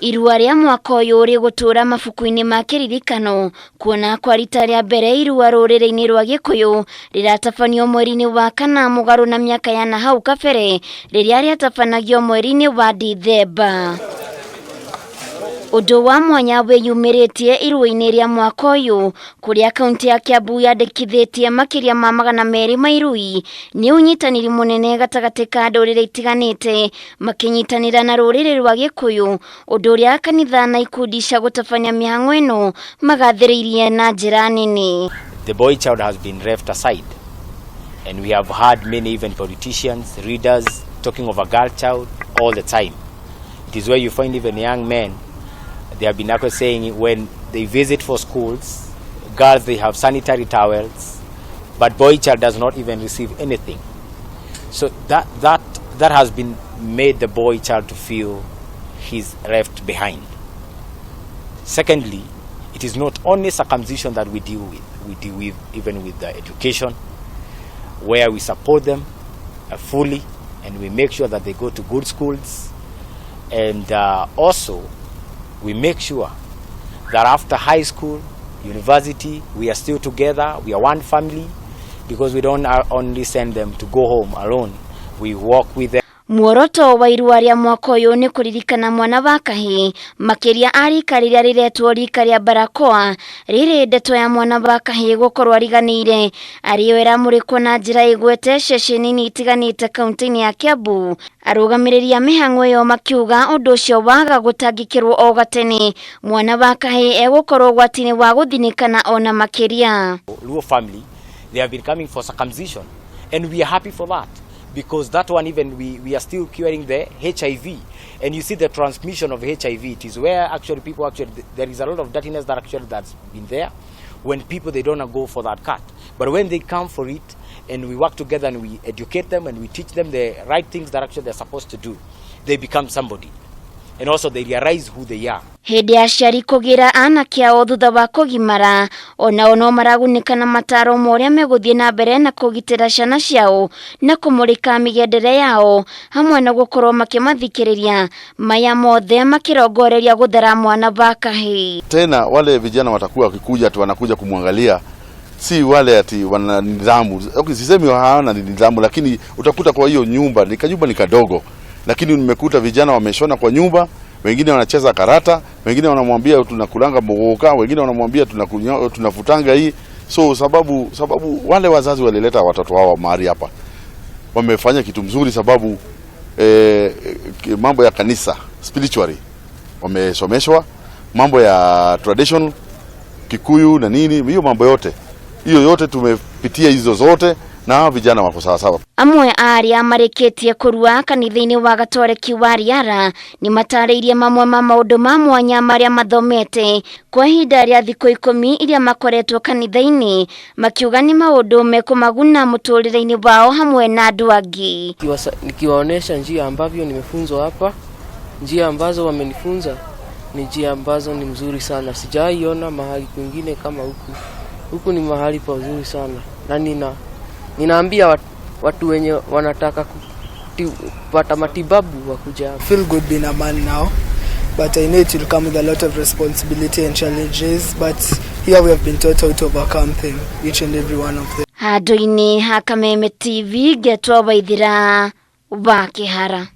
Irua rĩa mwaka ũyũ rĩgũtũra mabuku-inĩ ma kĩririkano kuona kwa rita rĩa mbere irua rũrĩrĩ-inĩ rwa Gĩkũyũ rĩratabanio mweri-inĩ wa kana mũgarũ na mĩaka ya nahau kabere rĩrĩa rĩatabanagio mweri-inĩ wa Dithemba. Ũndũ wa mwanya wĩyumĩrĩtie irua-inĩ rĩa mwaka ũyũ kũrĩa kaunti ya Kiambu yandĩkithĩtie makĩria ma 200 ma irui nĩ ũnyitanĩri mũnene gatagatĩ ka ndũrĩrĩ itiganĩte makĩnyitanĩra na rũrĩrĩ rwa Gĩkũyũ, ũndũ ũrĩa kanitha na ikundi cia gũtabania mĩhang'o ĩno magathĩrĩirie na njĩra nene. The boy child has been left aside, and we have had many even politicians, leaders talking of a girl child all the time. It is where you find even young men, they have been actually saying when they visit for schools, girls, they have sanitary towels, but boy child does not even receive anything. So that has been made the boy child to feel he's left behind. Secondly, it is not only circumcision that we deal with. We deal with even with the education, where we support them fully and we make sure that they go to good schools. And also, we make sure that after high school, university, we are still together, we are one family, because we don't only send them to go home alone. We work with them. Muoroto wa irua rĩa mwaka ũyũ nĩ kũririkana mwana wa kahĩĩ makĩria a rika rĩrĩa rĩretwo rika rĩa barakoa, rĩrĩ ndeto ya mwana wa kahĩĩ gũkorwo ariganĩire arĩyo ĩramũrĩkwo na njĩra ĩgwete ceceni-inĩ itiganĩte kaunti-inĩ ya Kiambu. Arũgamĩrĩri a mĩhang'o ĩyo makiuga ũndũ ũcio waga gũtangĩkĩrwo o gatene, mwana wa kahĩĩ egũkorwo ũgwati-inĩ wa gũthinĩkana ona makĩria. Luo family, they have been coming for circumcision, and we are happy for that, because that one even we are still curing the HIV. And you see the transmission of HIV, it is where actually people actually, there is a lot of dirtiness that actually that's been there when people, they don't go for that cut. But when they come for it, and we work together and we educate them and we teach them the right things that actually they're supposed to do, they become somebody. And also they realize who they are. Hĩndĩ ya aciari kũgĩra anake ao thutha wa kũgimara, onao no maragunĩka na mataro ma ũrĩa megũthiĩ na mbere na kũgitĩra ciana ciao na kũmũrĩka mĩgendere yao hamwe na gũkorwo makĩmathikĩrĩria, maya mothe makĩrongoreria gũthara mwana wa kahĩĩ. Tena wale vijana watakuwa wakikuja tu wanakuja kumwangalia, si wale ati wana nidhamu. Okay, sisemi hawana nidhamu, lakini utakuta kwa hiyo nyumba ni kanyumba ni kadogo, lakini nimekuta vijana wameshona kwa nyumba, wengine wanacheza karata, wengine wanamwambia tunakulanga muguka, wengine wanamwambia tunafutanga hii. So sababu wale wazazi walileta watoto wao mahali hapa, wamefanya kitu mzuri, sababu mambo ya kanisa spiritually wamesomeshwa, mambo ya traditional Kikuyu na nini, hiyo mambo yote hiyo yote tumepitia hizo zote, na hawa vijana wako sawa sawa. Amwe a arĩa marĩkĩtie kũrua kanitha-inĩ wa Gatoreki wa Riara nĩ matarĩirie mamwe ma maũndũ ma mwanya marĩa mathomete kwa ihinda rĩa thikũ 10 iria makoretwo kanitha-inĩ, makiuga nĩ maũndũ mekũmaguna mũtũrĩre-inĩ wao hamwe na andũ angĩ. Nikiwaonesha njia ambavyo nimefunzwa hapa, njia ambazo wamenifunza ni njia ambazo ni mzuri sana, sijaiona mahali kwingine kama huku. Huku ni mahali pazuri sana, na ninaambia watu wenye wanataka kupata matibabu wakuja hapa. Feel good being a man now, but I know it will come with a lot of responsibility and challenges, but here we have been taught how to overcome them, each and every one of them. Handũ-inĩ ha Kameme TV, ngetwo Waithira wa Kĩhara.